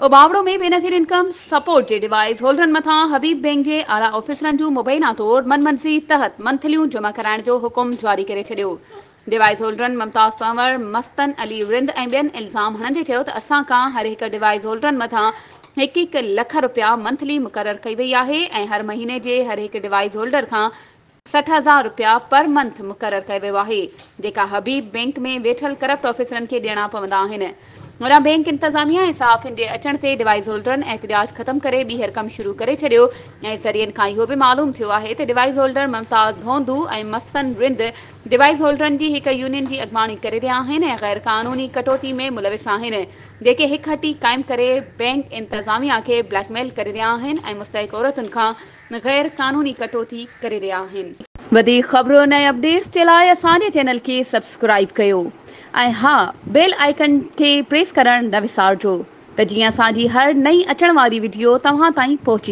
Ubauro ۾ Benazir income support جي device هولڊرن مٿان حبيب bank جي اعليٰ آفيسرن جون مبينا طور من مرضي تحت منٿليون جمع ڪرائڻ جو حڪم جاري ڪري ڇڏيو. ڊوائيس هولڊرن ممتاز پنهور، مستن علي رند ۽ ٻين الزام هڻندي چيو ته اسان کان هر هڪ ڊوائيس هولڊرن مٿان هڪ هڪ لک رپيا منٿلي مقرر ڪئي وئي آهي ۽ هر مهيني جي هر هڪ ڊوائيس هولڊر کان 60,000 رپيا پر منٿ مقرر ڪيو ويو آهي، جيڪا حبيب بئنڪ ۾ ويٺل ڪرپٽ آفيسرن کي ڏيڻا پوندا آهن. هوڏانهن بئنڪ انتظاميا ۽ صحافين جي اچڻ تي ڊوائيس هولڊرن احتجاج ختم ڪري ٻيهر ڪم شروع ڪري ڇڏيو ۽ ذريعن کان اهو به معلوم ٿيو آهي ته ڊوائيس هولڊر ممتاز ڌونڌو ۽ مستن رند ڊوائيس هولڊرن جي هڪ يونين جي اڳواڻي ڪري رهيا آهن ۽ غير قانوني ڪٽوتي ۾ ملوث آهن، جيڪي هڪ هٽي قائم ڪري بئنڪ انتظاميا کي بليڪ ميل ڪري رهيا آهن ۽ مستحق عورتن کان غير قانوني ڪٽوتي ڪري رهيا آهن. وڌيڪ خبرن ۽ اپڊيٽس جي لاء اسان جي چينل کي سبسڪرائيب ڪيو ۽ ها بيل آئيڪن کي پريس ڪرڻ نه وسارجو ته جيئن اسان جي هر نئين اچڻ واري وڊيو توهان تائين پهچي.